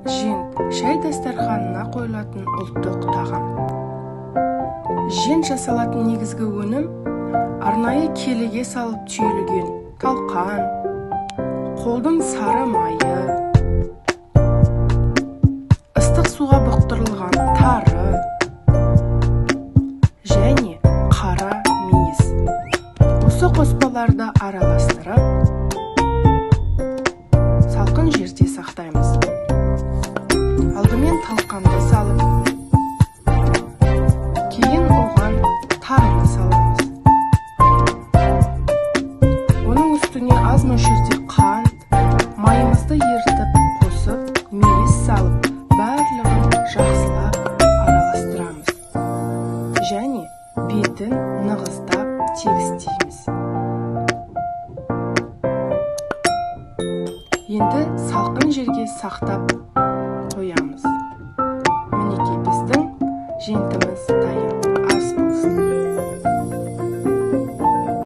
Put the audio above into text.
Жент – шай дастарханына қойылатын ұлттық тағам. Жент жасалатын негізгі өнім – арнайы келіге салып түйілген талқан, қолдың сары майы, ыстық суға бұқтырылған тары және қара мейіз. Осы қоспаларды араластырып, салқын жерде сақтаймыз. Алдымен талқанды салып, кейін оған тарыны саламыз. Оның үстіне аз мөлшерде қант, майымызды ерітіп қосып, мейіз салып, барлығын жақсылап араластырамыз және бетін нығыздап тегістейміз. Енді салқын жерге сақтап қоямыз. Мінекей, біздің жентіміз дайын.